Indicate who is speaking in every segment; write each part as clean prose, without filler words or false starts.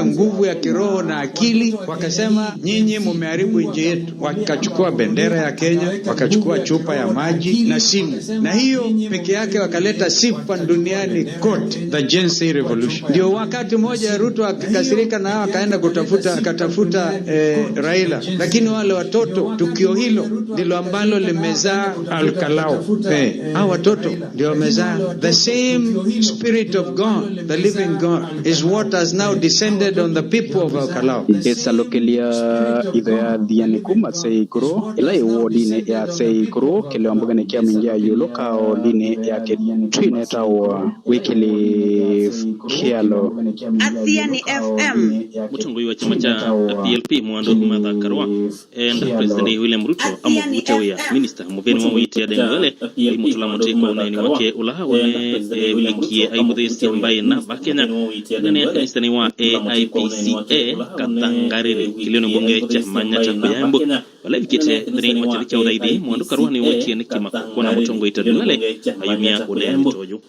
Speaker 1: nguvu ya kiroho na akili, wakasema, "Nyinyi mumeharibu nchi yetu." Wakachukua bendera ya Kenya, wakachukua chupa ya maji na simu, na hiyo peke yake wakaleta sifa duniani kote, the Gen Z revolution. Ndio wakati mmoja Ruto akikasirika na hao akaenda kutafuta akatafuta Raila, lakini wale watoto, tukio hilo ndilo ambalo limezaa Ol Kalou. Hao watoto ndio wamezaa the same spirit of God, the living God, is what has now descended on the people of Ol Kalou.
Speaker 2: Isalokelia itho ya thiani kuma Tseikuru ila iwodini ya Tseikuru kilio mbugani kia mingi ya yulu kaondini ya Kitui netawa Wycliffe Kialo.
Speaker 3: Athiani FM.
Speaker 4: Mutongoi wa chama cha PLP Mwandu Martha Karua and President William Ruto amuvutewia Minister muveni wa witi Aden Duale imutula muti kwa uneni wake ula une wikie aimuthisi mbai na vakenya nene kanisani wa AIPCA Kathangariri kilio bunge cha Manyata Kuyambu wala vikite thini wa chathi cha uthaithi. Mwandu Karua ni witie ni kimako kuona mutongoi ta Duale ayumia uneni toju.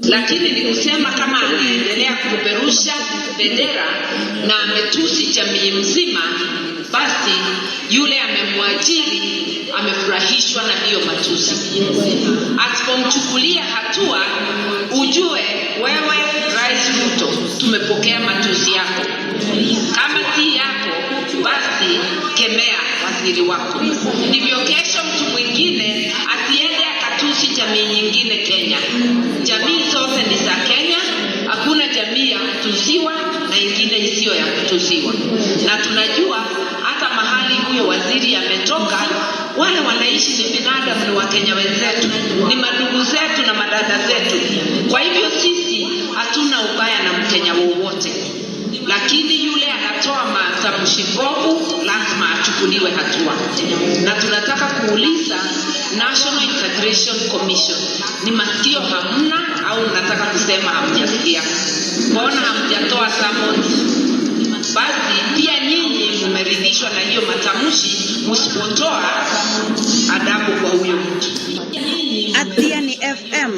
Speaker 3: Lakini ni kusema kama anaendelea kupeperusha bendera na ametusi jamii mzima, basi yule amemwajiri amefurahishwa na hiyo matusi. Asipomchukulia hatua, ujue wewe Rais Ruto, tumepokea matusi yako. Kama si yako, basi kemea waziri wako, ndivyo kesho mtu mwingine asiende akatusi jamii nyingine Kenya. Jamii zote ni za Kenya, hakuna jamii ya kutusiwa na ingine isiyo ya kutusiwa. Na tunajua hata mahali huyo waziri ametoka, wale wanaishi ni binadamu, ni Wakenya wenzetu, ni madugu zetu na madada zetu. Kwa hivyo sisi hatuna ubaya na Mkenya wowote, lakini yule anatoa matamshi mbovu lazima achukuliwe hatua, na tunataka kuuliza National Integration Commission, ni masikio hamna au mnataka kusema hamjasikia? Mbona hamjatoa summons? Basi pia nyinyi mmeridhishwa na hiyo matamshi, msipotoa adabu kwa huyo mtu.
Speaker 5: Athiani FM.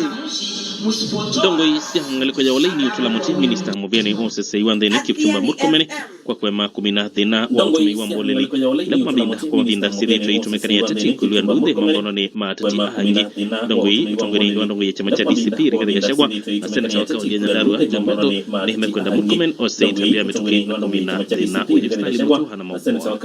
Speaker 4: Ndongoi cia ngaliko ya olaini utula muti Minister muviani osese wa nthini Kipchumba Murkomen kwa kwema kumina thina wa utumii wa mboleli ila kwa mavinda sithitwe itumikania teti kuilua nduthe mambono ni mateti angi. Ndongoi utongori wa ndongoi ya chama cha DCP Rigathi Gachagua na seneta wa kaunti ya Nyandarua John Methu ni mekwenda Murkomen ose itambia mituki na kumina thina uyu Stanley Mutuha na maubwa.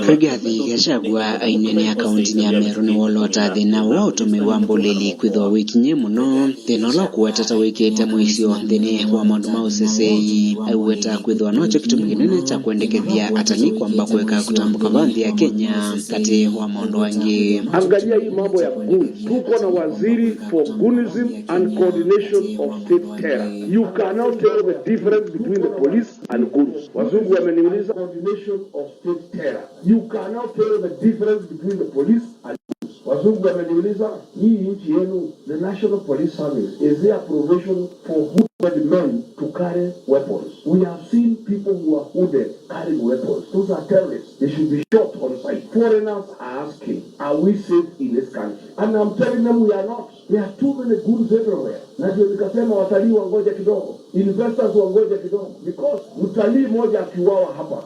Speaker 6: Rigathi Gachagua ainene ya kaunti ya Meru ni wolota thina wa utumi wa mboleli kwithwa wikinye muno thina ula kuweteta wikite mwisio nthini wa maundu ma usesei aiweta kwithwa nocho kitumi kinene cha kuendekethia atani kwamba kuweka kutambuka va nthi ya Kenya kati wa maundu angi.
Speaker 7: Angalia hii mambo ya goons. Tuko na waziri for goonism and coordination of state terror. You cannot tell the difference between the police and goons. Wazungu wameniuliza coordination of state terror. You cannot tell the difference between the police and goons. Wazungu wameniuliza, hii nchi yenu, the National Police Service, is there provision for hooded men to carry weapons? We have seen people who are hooded carrying weapons. Those are terrorists. They should be shot on sight. Foreigners are asking, "Are we safe in this country?" And I'm telling them we are not. There are too many goons everywhere. Na ndio nikasema watalii wangoje kidogo, investors wangoje kidogo, because mtalii mmoja akiuawa hapa,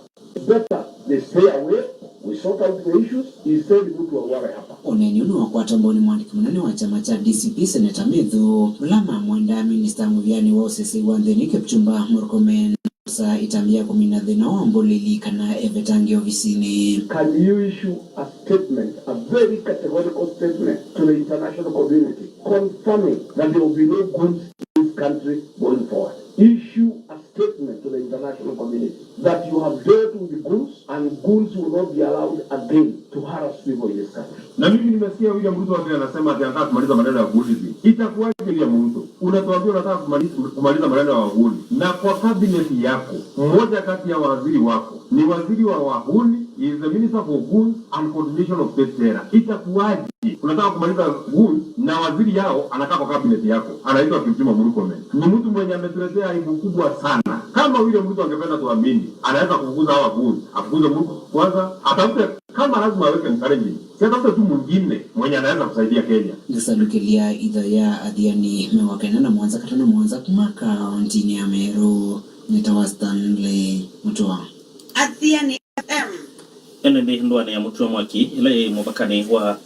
Speaker 7: better they stay away, we sort out the issues, instead mtu auawe hapa.
Speaker 6: Uneni unu wakwata mboni mwandiki munene wa chama cha DCP Seneta Methu Mulama mwenda Minister muvyani wa usesei wa nthini Kipchumba Murkomen sa itambia kumina thina wa mboleli kana evetangi ofisini.
Speaker 7: Can you issue a statement, a very categorical statement to the international community, confirming that there will be no goons in this country going forward? Issue a statement to the international community that you have dealt with the goons and goons will not be allowed again to harass people in this country.
Speaker 8: Na mimi nimesikia William Ruto ati anasema ati anataka kumaliza maneno ya goonism. Itakuwaje, William Ruto? Unatuambia unataka kumaliza maneno ya wahuni, na kwa cabinet yako mmoja kati ya waziri wako ni waziri wa wahuni, is the minister for goons and coordination of state terror. Itakuwaje unataka kumaliza goons na waziri yao anakaa kwa cabinet yako anaitwa Kipchumba Murkomen? Ni mtu mwenye ametuletea aibu kubwa sana. Kama William Ruto angependa tuamini, anaweza kufukuza hawa goons, afukuze Murkomen kwanza, atafute kama lazima aweke Mkalenjin, si atafute tu mwingine mwenye anaweza kusaidia Kenya.
Speaker 6: Ngisalukilia itho ya Athiani mewakena na mwanza katana mwanza kuma kaunti ya Meru nitawa Stanley. Mutua.
Speaker 5: Athiani FM.
Speaker 4: Ene ndi ndwani ya Mutua Mwaki ila yi muvakani wa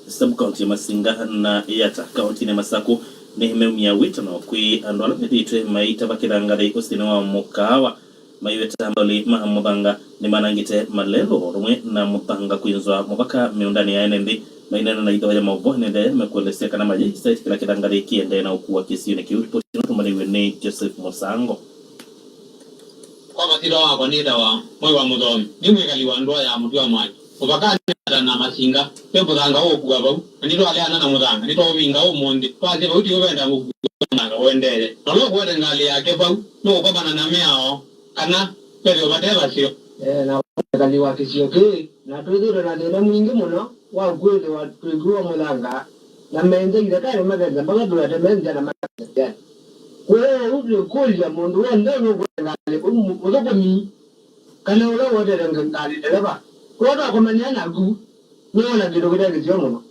Speaker 4: sub county Masinga na Yatta county ne Masaku ni meumia wito kwi andu ala methitwe maita vakithangathi usini wa mukawa maiweta mbali ma muthanga ni manangite malelo rumwe na muthanga kwinzwa muvaka miundani ya ene mainena na itho ya maubo nende mekuelesea kana maji site kila kithangathi kiende na ukuwa kisioni kiu ripoti tumaliwe ni Joseph Musango.
Speaker 9: Kwa masiro wakwa nitawa moi wa muthomi ni mwikali wa ndua ya Mutua Mwaki muvakani na Masinga pe muthanga ukua vau na nitwaleana na muthanga nitwauvinga umuthi twathie vau tiuvenda gukua muthanga uendere na no kwete ngali yake vau nugukomana na miao kana pethio vate vacio.
Speaker 10: Na mwikali wa kisio kii na twithire na thina mwingi muno wa kwithiwa twikua muthanga na menze ithekari mathenza mpaka twete menze na mathenza kwou twikulia mundu wonthe nukwete ngali muthukumi kana uria wotete ngali ndereva kwou twakomania naku niwona kindu kiria kisio muno.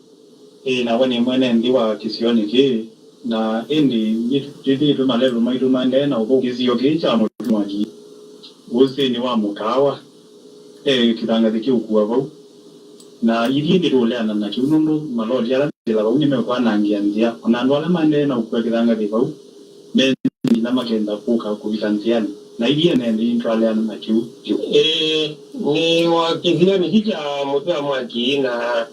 Speaker 9: Nawe ni mwene nthi wa kisioni kii na indi twithitwe malelu maitu maendee na uthuku kisio kii cha Mutua Mwaki usini wa mukawa kithangathi kiukua vau na ithii nituleana na kiu nundu maloli ala methila vau nimekwanangia nthia ona andu ala maendee na ukua kithangathi vau me na makenda kuka kuvika nthiani na ithii ene nthi ntwaleana na kiu kiu.
Speaker 10: Ni wa kisioni kii cha Mutua Mwaki na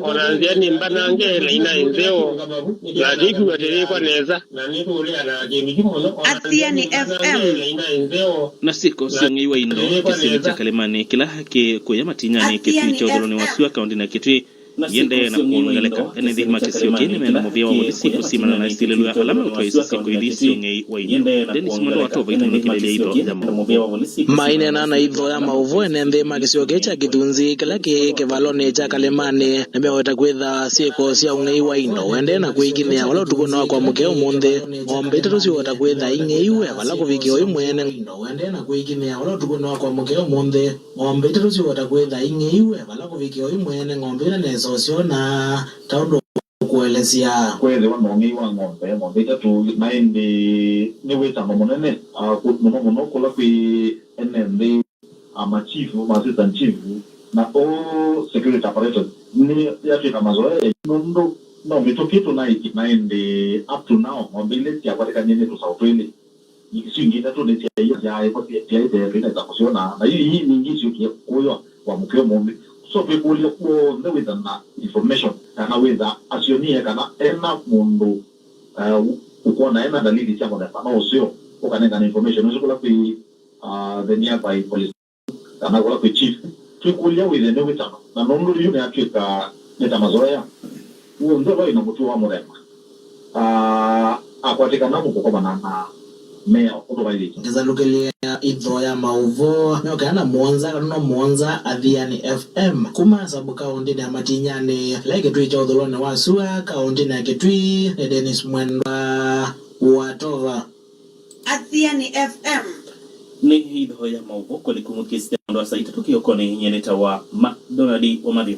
Speaker 11: ona nthia ni mbanange na ina nzeo na ndikuatirikwa neza.
Speaker 5: Athiani FM.
Speaker 4: Na siko siong'eiwa indo kisio cha Kalemani kila ki kuya matinyani Kitui cha uthuloni wa sua kaunti na Kitui yende na kuongeleka ene thi makisio kini mena muvia wa polisi kusimana na isilelu ya alama utwa isiko ithi siong'ei wa indo. Dennis Mwendo watova itunukilelia itho ya mauvo.
Speaker 12: Maine na itho ya mauvo ene nthi makisio ki cha Githunzi kila ki kivaloni cha Kalemani nimeweta kwitha ciiko cia ung'ei wa indo wende na kwikithia wala utuku no kwa muke umuthi ng'ombe itatu ciweta kwitha ing'eiwe vala kuvikia uyu mwene wende na kwikithia wala utuku no kwa muke umuthi ng'ombe itatu ciweta kwitha ing'eiwe vala kuvikia uyu mwene ng'ombe ina neso ciona ta undu kuelezea
Speaker 13: kwethiwa na ung'ei wa ng'ombe itatu na indi ni witano munene muno muno kula kwi ene nthi machifu ma assistant chief na all security apparatus ni yatuika mazoea nundu no mituki tunaiki na indi up to now ng'ombe ile ciakwatikanie ni tucaũ twili icio ingĩ itatu ni ciaiteetwo inaweza kuciona na ii nyingi ciukie kuywa wa muke umuthi so twikuria kuonthe witha na information kana witha acionie kana ena mundu ukuona ena dalili cia muthemba no ucio ukanengana information ucio kula kwi the nearby police kana kula kwi chief twikuria withe ni witano na nundu riu ni atuika ni ta mazoea wonthe ina mutu wa muthemba akwatikana mukukomana na mea utuvaithite.
Speaker 12: Ngizalukilia itho ya mauvo meokana Mwanza kana no Mwanza Athiani FM kuma sabu kaunti ya Matinyani la Kitui cha uthuloni wa sua kaunti ya Kitui ni Dennis Mwendwa wa Tova.
Speaker 5: Athiani FM.
Speaker 4: Ni itho ya mauvo kulikumukisia ndo saa itatu kiokoni nyeneta wa McDonald wa Mathew.